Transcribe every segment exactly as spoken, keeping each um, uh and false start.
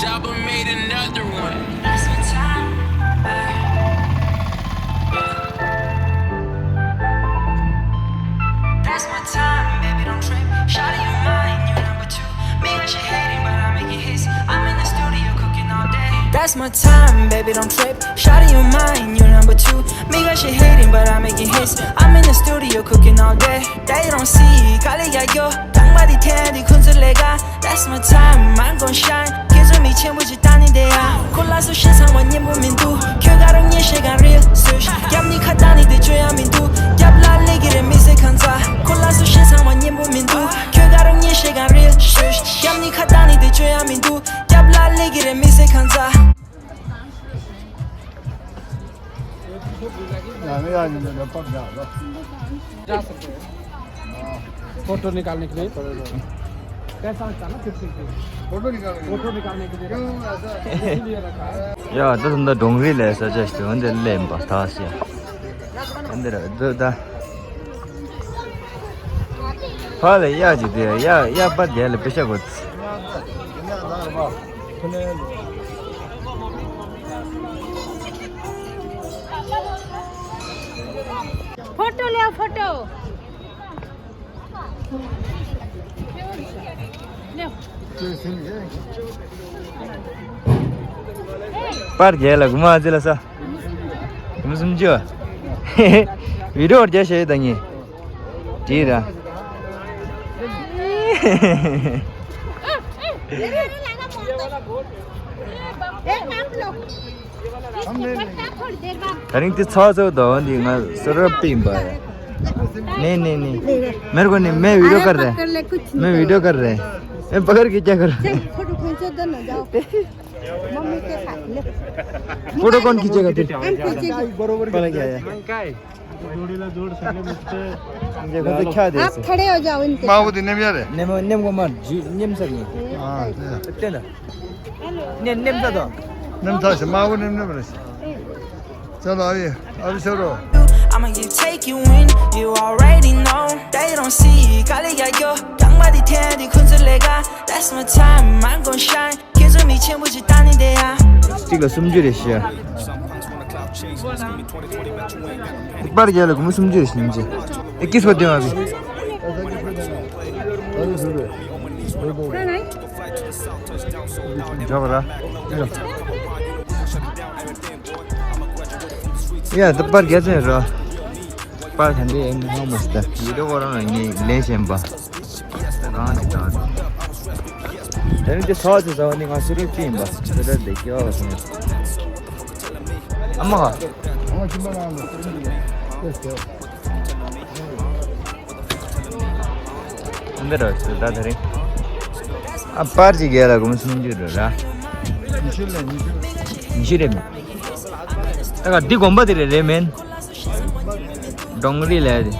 Papa made another one. That's my time, ay. That's my time, baby, don't trip. Shawty, you mine, you number two. Me got she hating, but I make it hits. I'm in the studio cooking all day. That's my time, baby, don't trip. Shawty, you mine, you number two. Me got she hating, but I make it hits. I'm in the studio cooking all day. They don't see, kali ya yo. Tang ba di ten, di kun zu le ga. That's my time, I'm gon' shine. Kizu mi chen bu ji ta ni de ya. Ko la su shi sang wa nyin bu min du. Kyo ga rong nyin she ga real su shi. Yam ni ka ta ni de ju ya min du. Yap la le gi re mi se kan za. Ko la su shi sang wa nyin bu min du. Kyo ga rong nyin she ga real su shi. Yam ni ka ta ni de ju ya min du. Yap la le gi re mi se kan za. Photo निकालने के लिए। कैसा लगता है ना fifty. Photo निकालने के लिए। फोटो निकालने के लिए। क्यों ऐसा? इसीलिए रखा है। ཡ་ད་ད་འདི་འབྲོང་རི་ལས་ས་ཆ་ཞིག་འོན་ཏེ་ལེན་པ་ཐག་ཤེས། འདི་ར་འདི་ད། ཕ་ལ་ཡ་ཅིག་དེ་ཡ་ཡ་པ་རྒྱལ་ལ་པེ་ཤ་གོ། फोटो ले आओ, फोटो। ले। པར་རྒྱལ་ལ་གུ་མ་ཙི་ལ་ས། གུ་མ་སུམ་ཅུ། བི་ཌིའོ་རྒྱ་ཤེས་ད་ངེ། དྲིས་ར། ད་རིང་དེ་ཚ་ཚ་དོ་འདི་ང་སུ་ར་པིན་པ། नहीं नहीं नहीं। मेरे को नहीं, मैं वीडियो कर रहे। मैं वीडियो कर रहे। मैं पकड़ के क्या कर रहे? फोटो खींचो तो ना जाओ। मम्मी के साथ ले। फोटो कौन खींचेगा फिर? हम खींचेंगे। पहले क्या है? जोड़ीला जोड सगळे मिळते। म्हणजे कसं ख्या आप द्यायचं? खड़े हो जाओ इनके साथ। मावती नेम यार है। नेम नेम को मार जी नेम सर नहीं। हाँ। तेरा। नेम नेम था तो। नेम था से मावो नेम नेम रस। चलो आइए। अभी चलो। I'ma give take you in, you already know. They don't see, kali ya yo. Yang ba di ten, di kun zu le ga. That's my time, I'm gon' shine. Kizu mi chen bu ji ta ni de ya. སྟིག་ལ་སུམ་ཅུ་རེ་ཤི་ཡ། པར་རྒྱལ་ལ་གུ་མོ་སུམ་ཅུ་རེ་ཤི་ཡིན་ཅི། ཨེ་ཀིས་པ་དེ་མ་བི། ཇོ་བ་ར། ཡ་ད་པར་རྒྱལ་ཚན་ར། པར་ཐན་དེ་ཨེ་ནི་ཧང་མ་སྟ་ཡི་ཏོ་གོ་རང་ངས་ལེན་བཞིན་པ། གང་ནས་གང་། དེ་ནི་དེ་ཚོགས་ཚེ་ཚོགས་ནི་ང་སུ་རུ་ཅི་ཡིན་པ་དེ་ལྟར་དེ་སྐྱེ་བ་སོང་། ཨ་མ་ག་ཨ་མ་ཅི་མ་ང་ལ་སུ་རུ་ཅི་ཡིན། འདི་ར་སུ་ད་དེ་རིང་། ཨ་པར་ཅིག་རྒྱལ་ལ་གོམ་སུམ་ཅུ་ར་ར། ཉི་ཤུ་ལས་ཉི་ཤུ། ཉི་ཤུ་རེད་མེད། ད་ག་འདི་དགོན་པ་དེ་རེད་རེད་མེན། འབྲོང་རི་ལས་རེད།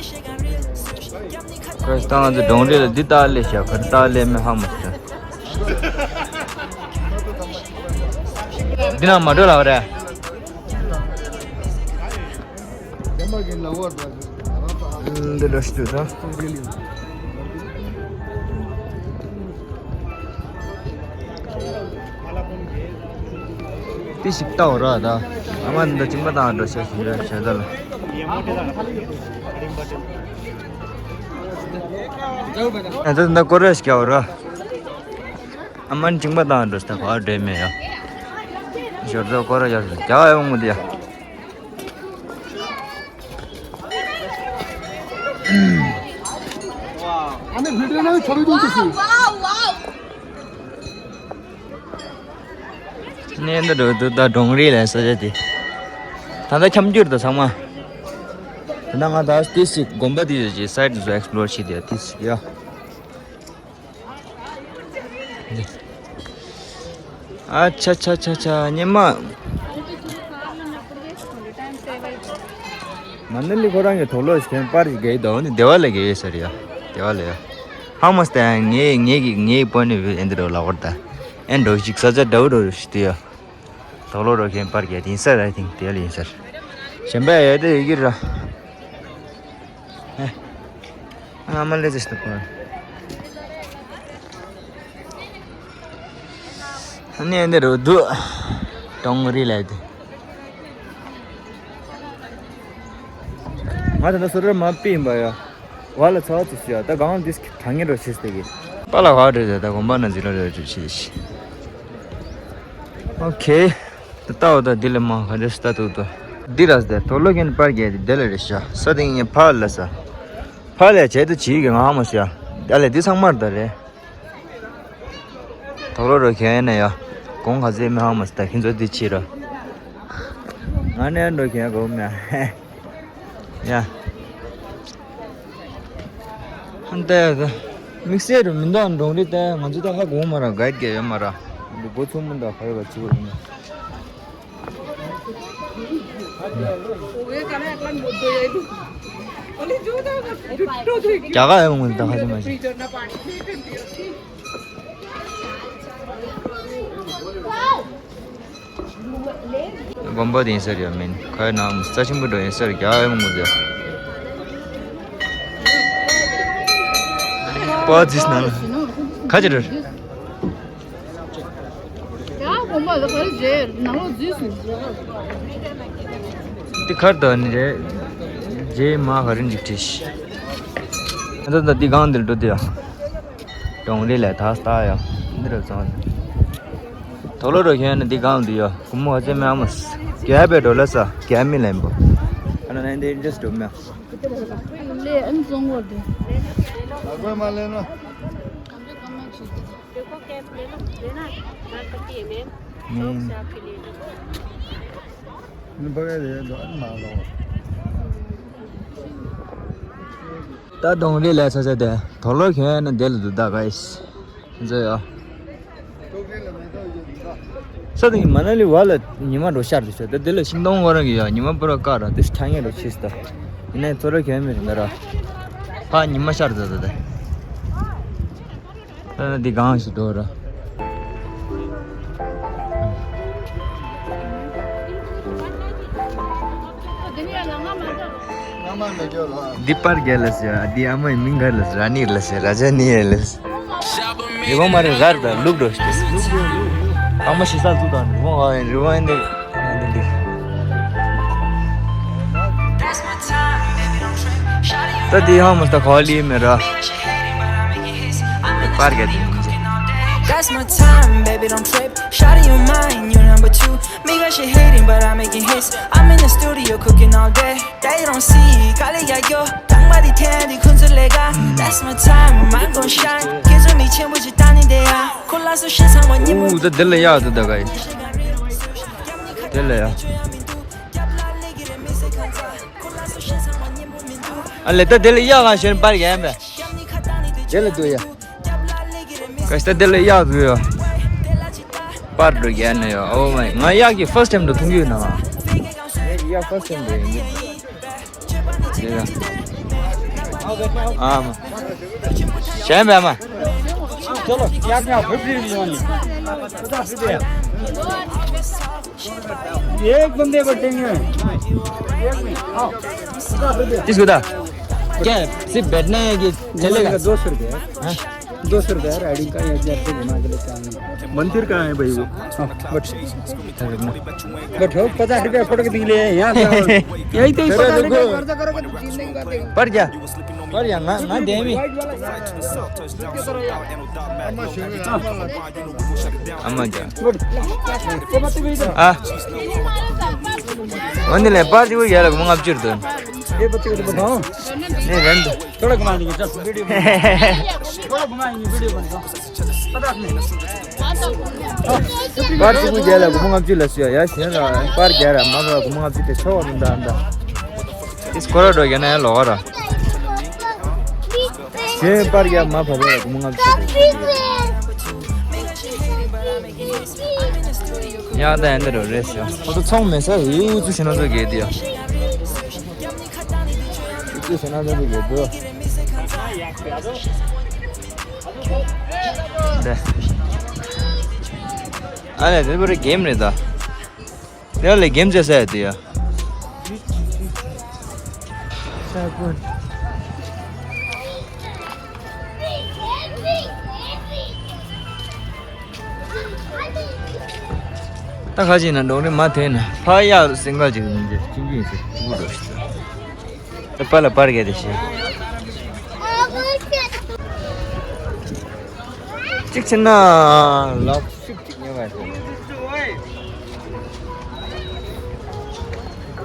ཁོས་ད་ང་ཚོ་འབྲོང་རི་ལ་འདི་ལྟ་ལས་བྱ་ཁར་ལྟ་ལས་མེད་ཧ་མ་སོང་། འདི་ནང་མ་འགྲོ་ལ་བ་རེད། འདི་འདྲ་ཞིག་འདུག་ད། དེ་ཞིག་ལྟ་བ་ར་ད། ཨ་མ་འདི་འདྲ་ཅིག་མ་བཏང་འགྲོ་ཤག་ཞིག་ར་ཤག་ད་ལ། ཨ་ད་འདི་སྐོར་ར་ཞིག་རྒྱག་བ་ར། ཨ་མ་འདི་ཅིག་མ་བཏང་འགྲོ་ཤག་ད་ག་འདྲེ་མེད་ཡ། ཞོར་ད་སྐོར་ར་ཡར་རྒྱག་ཡོང་མོ་དེ་ཡ། ཨ་ནི་བི་ཌིའོ་ནང་ཆོ་རུ་ཅུང་ཅིག་ཞུ། ནས་འདི་འགྲོ་འདུག་ད་འབྲོང་རི་ལ་ས་ཆ་དེ། ད་ལྟ་འཁྱམ་གྱུར་འདུག་ཚང་མ། ད་ལྟ་ང་ད་ཏིས་ཅིག་དགོན་པ་དེ་ཡོད་ཅིག་སའིཊ་དེ་ཚོ་ཨེགས་པི་ལོར་བྱེད་དེ་ཏིས་ཅིག་ཡ། ཨ་ཆ་ཆ་ཆ་ཆ་ཉི་མ། མ་ནི་ལི་ཁོ་རང་གི་དོག་ལོ་ཞིག་གན་པར་གི་གེ་དོ་ནི་དེ་བ་ལ་གེ་ཡོད་ས་རེད་ཡ། དེ་བ་ལ་ཡ། ཧ་མ་སྟེ་ངའི་ངའི་གི་ངའི་པོ་ནི་ཨེ་འདི་རོ་ལ་བར་ད། ཨེ་འགྲོ་ཞིག་ས་ཆ་འདྲ་བོ་འགྲོ་ཞིག་དུ་ཡ། དོག་ལོ་རོ་གན་པར་གེ་དེ་ཡིན་ས་ར་ཐིང་དེ་ལ་ཡིན་ས་ར། གཞན་པ་ཡ་དེ་ཡི་གི་ར། ཨ་མ་ལེ་ཙེ་སྟོབས། ཨ་ནི་འདི་རུ་འདུག་གྲོང་རི་ལ་དེ། ང་ད་ལྟ་སོ་ར་མ་པི་ཡིན་པ་ཡ། བ་ལ་ཚ་བ་ཚུགས་སུ་ཡ། ད་གང་འདི་གྲང་ངེ་རོ་ཤེས་ཏེ་གི། པ་ལ་བ་རེད། ད་དགོན་པ་ན་འཛིན་ལོ་རེ་རེ་ཤེས་ཤི། ཨོ་ཁེ། ད་ལྟ་བ་ད་འདི་ལ་མ་ག་འདྲ་སི་ད་ཐུག་ཏོ། འདི་ར་སི་དེ་དོ་ལོ་གན་པར་གྱི་འདི་ལ་རེ་ཤ་ས་དེ་ངས་ཕ་ལ་ས། ཕ་ལ་བྱེད་དུ་བྱིས་གི་ང་མ་སི་ཡ། ད་ལ་འདི་ཚང་མར་ད་རེད། དོག་ལོ་རོ་ཁྱོད་ན་ཡ། གོང་ཁ་ཟེ་མི་ཧ་མ་སི་ད་ཁྱེད་ཚོ་འདི་ཕྱི་ར། ང་ནས་འགྲོ་ཁྱོད་གོ་མེ། ཡ། ཧན་ཏེ་ཡ། དམིགས་བསལ་རུ་མི་འདུག་གྲོང་རི་ཏེ་ང་ཚོ་ད་ཧ་གོ་མ་ར་གའིད་གེ་ཡོད་མ་ར། འདི་སྒོ་ཚུགས་མི་འདུག་ག་ཡོད་པ་ཅི་བ་ཡིན་ན། རྒྱ་གར་ཡོང་ངོ་ད་ཧ་ཅང་མ་ཤེས། དགོན་པ་དེ་ཡིན་ས་རེད་མིན། ཁ་ཡ་ནང་རྩ་ཆེན་པོ་འགྲོ་ཡིན་ས་རེད། རྒྱ་ཡོང་ངོ་ད། པ་ཛིས་ནང་ཁ་ཅི་རེད། ཡ་དགོན་པ་ལ་ག་རེ་རྗེས་ནང་ལོགས་འཛུལ་སོང་། འདི་ཁར་དོ་ནི་རེད། རྗེས་མ་ག་རེ་འཇིགས་བྲིས། ཨ་ད་ད་འདི་གང་འདིར་འགྲོ་དུས་ཡ། གྲོང་རི་ལ་ད་ལྟ་ཡ། འདི་རུ་ཚང་། དོ་ལོ་རོ་ཁྱོད་ནི་འདི་གང་འདི་ཡ། ཀུ་མོ་ཧ་ཅེ་མེ་ཨ་མ་སི། རྒྱ་བེ་འགྲོ་ལ་ས་རྒྱ་མི་ལན་པོ། ཨ་ན་ན་འདི་ཨིན་ཇེ་སི་འགྲོ་མེ། ལེ་ཨན་ཙོང་བོར་དུ། ལ་གོས་མ་ལེན་ནོ། ད་གྲོང་རི་ལ་ས་ས་དེ་དོ་ལོ་ཁྱོད་ནི་དེ་ལ་འདུག་ད་ག་ཡིས་འཛོ་ཡ། ས་དེ་གི་མ་ན་ལི་བ་ལ་ཉི་མ་འགྲོ་ཤར་དུ་ཤར་ད་དེ་ལ་ཤིང་སྡོང་བ་རང་གི་ཡ་ཉི་མ་པུ་ར་ཀ་ར་དེ་ཤི་ཐང་ངེ་རོ་ཤིས་ད། ཡིན་ནའི་ཚོ་ར་ཁྱོད་མི་རིག་ན་ར། ཕ་ཉི་མ་ཤར་ད་ད་དེ། ཨ་འདི་གང་ཞིག་འགྲོ་ར། འདི་པར་རྒྱལ་ལ་ཟེར། འདི་ཨ་མའི་མིང་ག་ལ་ཟེར། ར་ནི་ལ་ཟེར། ར་ཇ་ནི་ལ་ཟེར། རི་བོང་མ་རེད་ར་ད་ལུག་འགྲོ་ཞིག་ཨ་མ་ཤི་ས་ཚུགས་དང་རི་བོང་ཨ་རི་བོང་འདི། ད་དེ་ཧ་མ་སྟ་ག་ལི་མེ་ར། པར་ག་དེ། That's my time, baby, don't trip. Shawty, you mine, you number two. Me got she hating, but I'm making hits. I'm in the studio cooking all day. They don't see, kali ya yo. Tang ba di ten, di kun zu le ga. That's my time, I'm gon' shine. Kids with me, chin with you, tani de ya. Kula su shi sang wa ni mu. ཨུ་ད་དེ་ལ་ཡག་ཏུ་ད་ག་ཡི། དེ་ལ་ཡག་ཨ་ལེ་ད་དེ་ལ་གཡག་གང་ཞོན་པར་གྱི་ཡན་པས། དེ་ལ་འདུག་ཡ། ག་ཤ་ད་དེ་ལ་གཡག་འདུག་ཡ། པར་འགྲོ་གྱི་ཡན་ཡ། ཨོ་མའི་ང་གཡག་གི་first time འགྲོ་མཐོང་གི་ཡོད་ན། ངས་གཡག་first time འགྲོ་ཡིན་གྱི། དེ་ལ། ཨ་མ། གཞན་པས་མ། चलो क्या क्या फिफ्टी लीजिए। पचास रुपया। एक बंदे बैठेंगे। एक मिनट, आओ। किसको था? क्या है? सिर्फ बैठना है कि चलेगा? दो सौ रुपया। हाँ? दो सौ रुपया राइडिंग का, एक हज़ार रुपये घुमा के लेके आएंगे। मंदिर कहाँ है भाई वो? हाँ, बट, बट हो, पचास रुपया फोटो के लिए यहाँ से आओ। यही तो पचास रुपया खर्चा करोगे तो तीन दिन बाद देंगे। पर क्या? पर क्या? ना, ना देवी। व्हाइट वाला। अम्मा क्या? हाँ। वंदे ले पार जी वो यार, घुमा आप चिर दो। ये बच्चे को तो बताओ। नहीं, रहने दो। थोड़ा घुमा देंगे, चल, वीडियो बना। थोड़ा घुमाएंगे, वीडियो बना। पचास मिनट। पार जी वो यार, घुमा आप चिर लसिया, यार, शेर रहा है। पार गया रहा, मामा घुमा आप चिर, छो, अंदा, अंदा। इस कोरा डो गया ना, यार, लोग रहा। གཞན་པར་ཡ་མ་བབས་པ་ལ་སྒོར་མོ་ལྔ་བཅུ་ཡག་ད་ཡ་འདི་རུ་རེད་ཟེར། ཁོ་ཚོ་ཚོང་མེད་ས་ཡུ་ཚུ་ཞེ་ན་ཚོ་གས་དེ་ཡ། ཡུ་ཚུ་ཞེ་ན་ཚོ་གས་དེ། དེ། ཨ་ལས་དེ་བར་གེམ་རེད་ད། དེ་ལས་གེམ་རྩེ་ས་ཡ་དེ་ཡ། ད་ཁ་ཅིག་ན་འབྲོག་རི་མ་ཐོན་ན་ཕ་ཡག་སེང་ག་ཅིག་ཡིན་གྱི་ཅིང་ཅིང་ཟེར་ཅིག་འགྲོ་ཞིག་ད་པ་ལ་པར་གས་དེ་ཤེས། གཅིག་ཕྱིན་ན་ལག་ཤུབས་གཅིག་ཉོ་བ་ཟེར།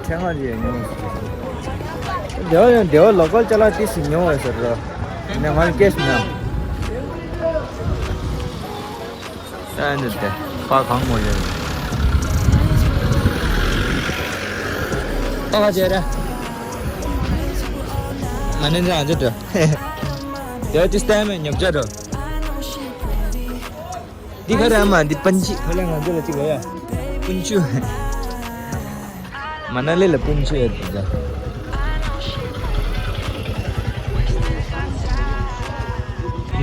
ཁྱེད་ང་ཅིག་ཉོ་བ་ཟེར། དེ་བ་ཡང་དེ་བ་ལོ་ཀལ་ཅ་ལག་ཏིས་ཤིག་ཉོ་བ་ཟེར་རོ། ནས་ང་ལ་ཀེ་ཤི་མེད། ཨ་ནི་དེ་ཕ་གང་མོ་ཡོད། ཨ་ཁ་ཅེ་རེ། ང་ནི་འདྲ་འདྲ་འདྲ། དེ་ཏིས་ཏེ་མེ་ཉོབ་ཅ་འགྲོ། འདི་ག་རེ་མ་འདི་པན་ཆི་ཁ་ལ་ང་ཚོ་ལ་ཅིག་ལ་ཡ། པུན་ཆུ། མ་ན་ལི་ལ་པུན་ཆུ་ཡོད་འདུག་ད།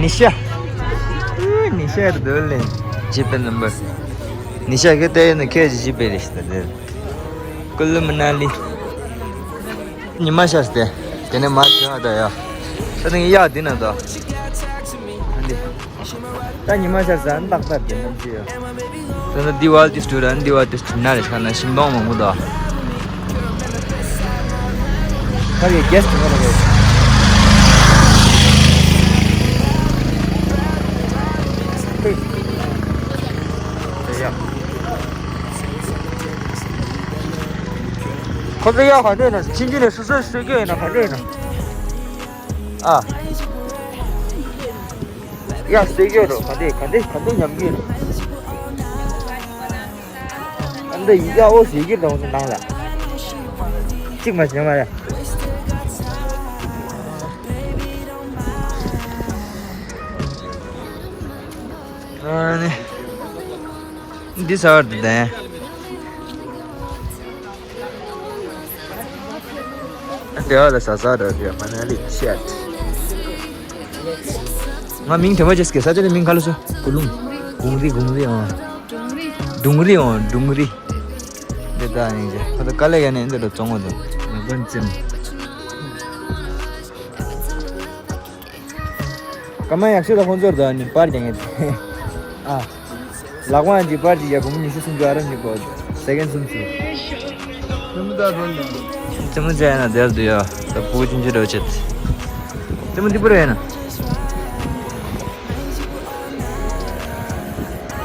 ནི་ཤ། ཨུ། ནི་ཤ་ཡོད་འདུག་ལེ། ཇི་པེ་ནམ་བར། ནི་ཤ་གི་ཏེ་ནི་ཁེ་ཇི་ཇི་པེ་ལེ་ཤི་ད་དེ། ཀུ་ལུ་མ་ན་ལི། ཉི་མ་ཤར་ཏེ། དེ་ནས་མ་བྱོན་ད་ཡ། ས་ནི་ཡ་འདི་ན་ད། འདི། ད་ཉི་མ་ཤར་ས་ནི་ཏག་ཏག་དེ་མ་བྱོན་ཡ། ད་ནི་འདི་བ་དེ་སྟུ་ར་འདི་བ་དེ་སྟུ་ན་རེ་ཤ་ན་ཤིང་སྡོང་མང་པོ་ད། ཁ་གི་གེ་སི་ཏི་ང་རེ། ཡ། ཁོ་ཚོ་ཡག་ག་འདྲ་ཡིན་ན་ཕྱིན་ཅི་ནས་སོ་སོའི་སྲོལ་རྒྱུན་ཡིན་ན་ག་འདྲ་ཡིན་ན། ཨ། ཡག་སྲོལ་རྒྱུན་རོ་ག་འདྲ་ག་འདྲ་ག་འདྲ་ཉམས་རྒྱུན་རོ། ཨ་འདི་ཡག་འོ་ཟེར་གྱི་རོ་ནང་ལ། གཅིག་མ་བྱས་མ་ཡ། ཨ་ནི། འདི་ཟ་བར་དུ་ལྡན། དེ་བ་ལ་ཟ་ཟ་ར་རེད་མ་ན་ལི་ཤད། ང་མིང་དེ་བ་ཅེས་ཀྱི་ས་ཆ་ནི་མིང་ག་ལ་སོ་གུ་ལུང་། གུང་རི་གུང་རི་ཨང་། དུང་རི་ཨང་དུང་རི། འདི་ད་ཡིན་ཅེ་ཁ་ད་ཀ་ལེ་ཡ་ནི་འདི་རུ་བཙོང་བ་དུ་མི་བན་ཙིམ། ཀ་མ་ཡག་ཤོས་ལ་ཁོང་ཚོར་ད་ནི་པར་རྒྱག་ངེས་ཨ། ལག་པ་གཅིག་པར་གཅིག་ཡ་སྒོར་མོ་ཉི་ཤུ་སུམ་ཅུ་ཨ་རམ་གཅིག་གོ། སེ་ཀེན་སུམ་ཅུ། རྩེད་མོ་རྩེ་ཡ་ན་དེར་འདུག་ཡ། ད་ཕྲུ་གུ་ཆུང་ཆུང་འདྲ་བོ་བྱེད། རྩེད་མོ་འདི་པུ་ར་ཡ་ན།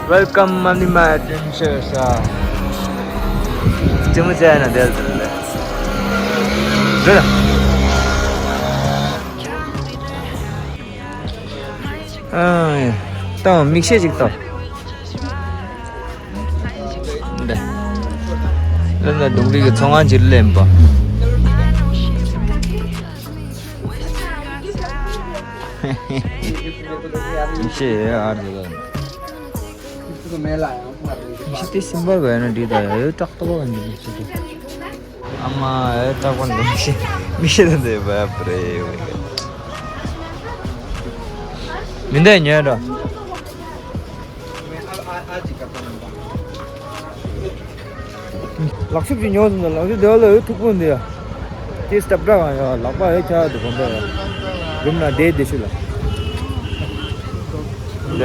Welcome, money my attention, sir. རྩེད་མོ་རྩེ་ཡ་ན་དེར་འདུག་ལེ། འདི་ལ། ཨ། ཡ། ད་མིག་ཤེལ་ཅིག་ལྟ། འདི། ལ་ན་དུང་རི་གི་ཚོང་ཁང་ཅིག་ལེན་པ། མིག་ཤེལ་ཨར་དེ་ལ། མིག་ཤེལ་དེ་སིམ་པ་བས་ན་འདི་ད་ཡ་ཡོད་ཏག་ཏག་བ་འདི་མིག་ཤེལ་དེ། ཨ་མ་ཨེ་ཏག་པ་འདི་མིག་ཤེལ་མིག་ཤེལ་དེ་འདི་བ་པ་རེད། མི་འདའི་ཉོས་འགྲོ། ལག་ཤུབས་ཅིག་ཉོ་སོང་ཙང་ལག་ཤུབས་དེ་བ་ལ་འོད་མཐུག་པོ་འདི་ཡ། དེ་སྟབས་འདྲ་གང་ཡ་ལག་པ་འོད་ཁྱག་འདུག་གོམ་པ་ཡ། རུམ་ན་བསྡད་བསྡད་ཤུལ་ལ། འདི།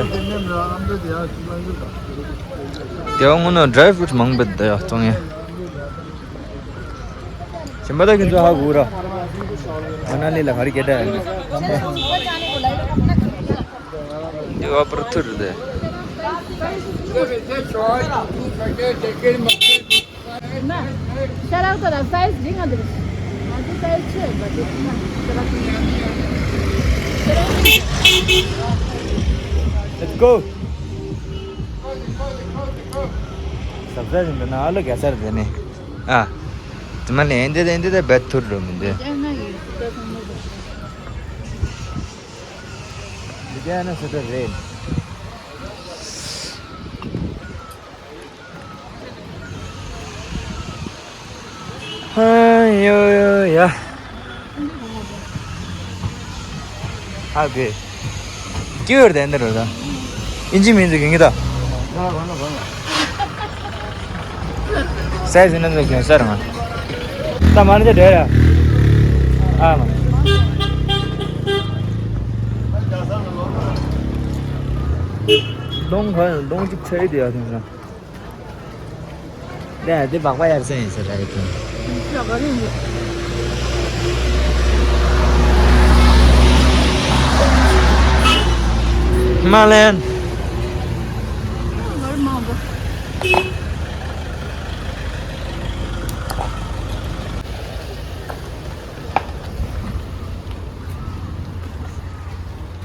དེ་བ་སྔོན་ན་ཌ་རའི་ཕུ་རུ་ཊི་མང་པོ་འདི་ཡ་བཙོང་ཡ། གཞན་པ་ད་ཁྱེད་ཚོ་ཧ་གོ་ར། མ་ན་ལི་ལ་ག་རེ་སྐད་གྲགས་ཡོད་ན། འདི་བ་པར་ཐུར་དེ། ཤ་རག་ཏོ་ར་སའི་ཛི་འདི་ང་འདུག་ང་ཚོ་སའི་ཛི་ཆེ་བ་འདི་ང་ཤ་རག་ཏོ། Let's go. ཟབ་ཟབ་ཡིན་འདི་ན་ཨ་ལོ་ག་སར་དེ་ནི། ཨ། དེ་མ་ནི་ཨེ་འདི་དེ་ཨེ་འདི་དེ་བེད་ཐུར་རུ་མི་འདི། འདི་ག་ན་སུ་དེ་རེད། ཧ་ཡོ་ཡོ་ཡ། ཧ་གེ། ཀྱི་ཡོར་དེ་འདི་རོ་ད། ཨིན་ཇི་མིན་ཟེར་གི་ད། སའི་ཟི་ན་ཟེར་གི་སར་ང་། ད་མ་ནི་དེ་རེད་ཡ། ཨ་མ། གདོང་ག་ཡང་གདོང་གཅིག་ཆ་ཡི་དེ་ཡ་དེ་ན། དེ་དེ་སྦག་སྦག་ཡར་སེང་ཡིན་ཟེར་ར་ཡིན། མ་ལན།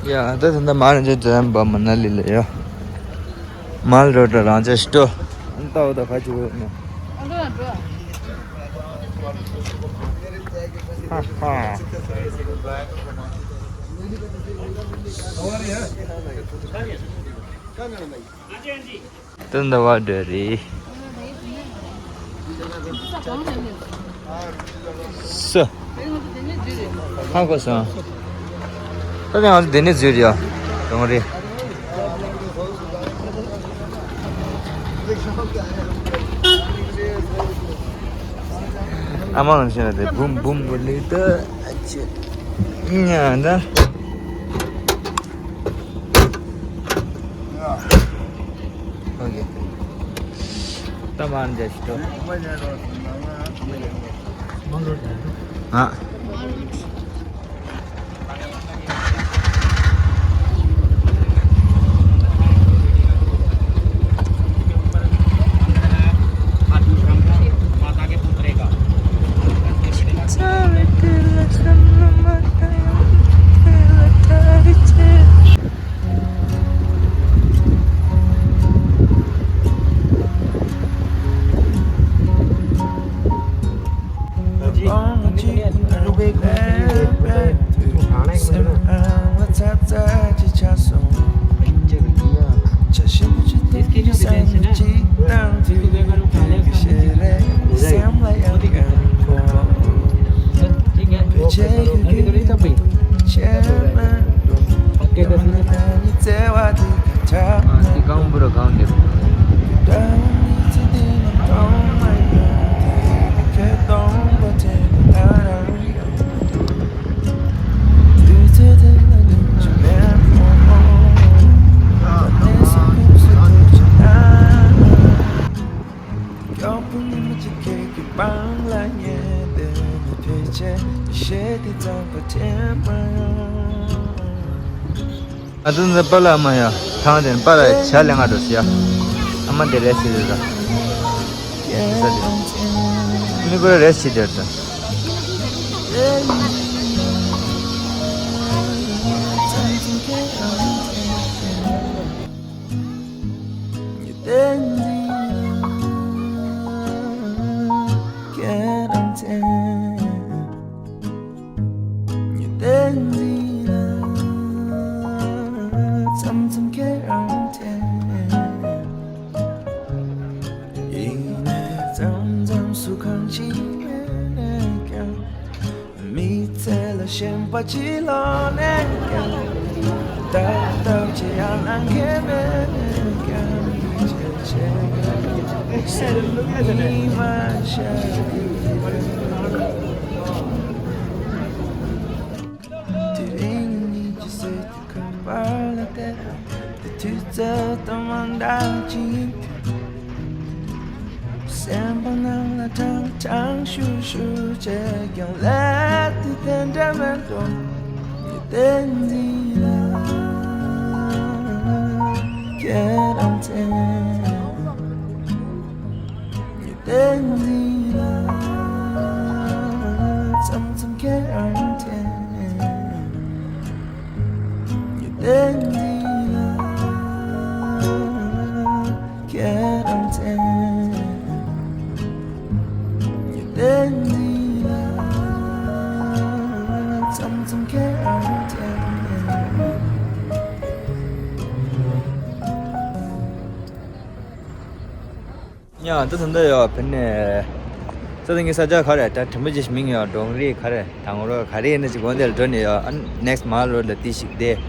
ཡ་ད་ད་ད་མ་རེད་ཅེས་ཙམ་པ་མ་ན་ལི་ལ་ཡ། མལ་རོ་ད་རང་ཅག་ཤི་ཏོ། ཨན་ཏའོ་ད་ཁ་ཅིག་འོས་ནོ། ཧ་ཧ། དོན་དུ་བ་འདྲ་རེད། སུ། ཧ་གོ་སོང་། ད་ལྟ་ང་ཚོ་འདི་ནས་འཛུལ་ཡ། གདོང་རེད། ཨ་མ་ལ་བཤད་ན་དེ་འབུམ་འབུམ་པོ་ལི་ཏི་ཨ་ཅེ་ཉ་ད། ཨོ་ཀེ། ད་མར་འཇལ་ཞིག་ཏོ། ཨ། ཨ་ཙི་འཛི་པ་ལ་མ་ཡ། ཐང་དེ་པ་ལ་ཇ་ལེན་ག་འགྲོ་ཟེར་ཡ། ཨ་མ་དེ་རེ་ཟེར་རེ་ཟ། མི་ཁོ་རེ་ཟེར་དེར་ད། མི་ཚེ་ལ་ཞེན་པ་ཅི་ལོག་ནས་ཀྱང་། ཏག་ཏག་ཅི་ཡང་ལང་མཁན་མེད་ཀྱང་། ཅེས་བྱས་སེམས་ཉི་མ་ཤར་གྱི་རེད། དེ་རིང་ཉིད་ཀྱི་སྲིད་དུ་ཁ་པར་ལ་བལྟས། དེ་དུས་ཚོད་དང་མ་འདྲ་ཅིག་སེམས་པ་ནང་ལ་ཀྲང་ཀྲང་ཤུ་ཤུ་བྱས་ཀྱང་ལས་དེ་དེ་འདྲ་མེད་དོ། ཉི་ཟླའི་འཛིན་ལ་ཁྱེད་རང་བཙལ། ཉི་ཟླའི་འཛིན་ལ་མཚམས་མཚམས་ཁྱེད་རང་བཙལ། ཉི་ཟླའི་འཛིན་ལ་ཁྱེད་རང་བཙལ། ཉི་ཟླའི་འཛིན་ལ་མཚམས་མཚམས་ཁྱེད་རང་བཙལ། ཡ། འདི་ད་ལྟ་ཡོད་ཕན་ནས། ས་དེ་ངའི་ས་ཆ་ག་རེ་ད་དྲན་པ་ཅིག་མིང་ཡོད་འབྲོང་རི་ག་རེ་དང་རོ་ག་རེ་ཡིན་ན་ཅིག་དགོན་དེ་ལ་འགྲོ་ནས་ཡོད། ཨ་ནེག་སི་མལ་རོ་ལ་ཏི་ཞིག་བསྡད།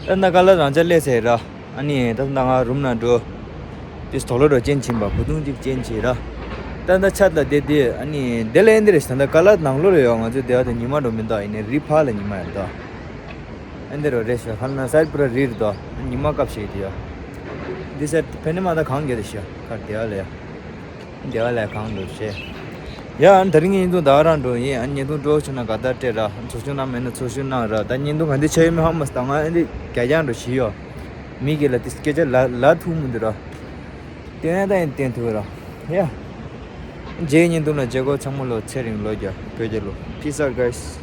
ད་ན་ཀ་ལ་རང་ཅག་སླེབས་ཟེར་ར། ཨ་ནི་ད་ལྟ་ང་རུམ་ན་འགྲོ། ཏིས་དོག་ལོ་རོ་ཅན་ཕྱིན་པ་གོ་ཐུང་ཅིག་ཅན་ཕྱིན་ར། ད་ལྟ་ཆ་ལ་བསྡད་དེ་ཨ་ནི་དེ་ལ་ཡིན་དེ་རེ་ད་ལྟ་ཀ་ལ་ནང་ལོ་རེ་ཡོད། ང་ཚོ་བསྡད་ཡ་དེ་ཉི་མ་འགྲོ་མི་འདུག་ཡིན་ནའི་རི་ཕ་ལ་ཉི་མ་ཡོད་དོ། ཨེ་འདི་རུ་རེད་ཤག་ཧ་ན་སའིད་པུ་ར་རི་རེད་དོ། ཉི་མ་སྐབས་ཤིག་དེ་ཡོད། འདི་སར་ཕན་ནི་མ་ད་གང་གེ་རེད་ཤག་ཁར་དེ་ཡ་ལ་ཡ། བདེ་བ་ལས་གང་འགྲོ་ཤེས། ཡ་ཨ་ནི་ད་རིང་བརྙན་ཐུང་ད་རང་འགྲོ་ཡིན། ཨ་ནི་བརྙན་ཐུང་འགྲོ་བྱུང་ན་དགའ་རྟགས་སྤྲད་ར། ཚོགས་ཆུང་ནང་མེད་ན་ཚོགས་ཆུང་ནང་ར། ད་བརྙན་ཐུང་ག་འདི་ཆ་ཡོད་མེད་ཧ་མ་སྟ་ང་ཨ་འདི་རྒྱ་རྒྱང་འགྲོ་བཞི་ཡོད། མི་གི་ལ་དེ་སྐད་ཆ་ལ་ལ་ཐུག་མི་འདུག་ར། དེ་ནས་ད་ཡིན་བསྟན་ཐུབ་ར། ཡ། རྗེས་བརྙན་ཐུང་ལ་མཇལ་གོ། ཚང་མ་ལོ་ཚེ་རིང་ལོ་བརྒྱ་བོད་རྒྱལ་ལོ། Peace out, guys.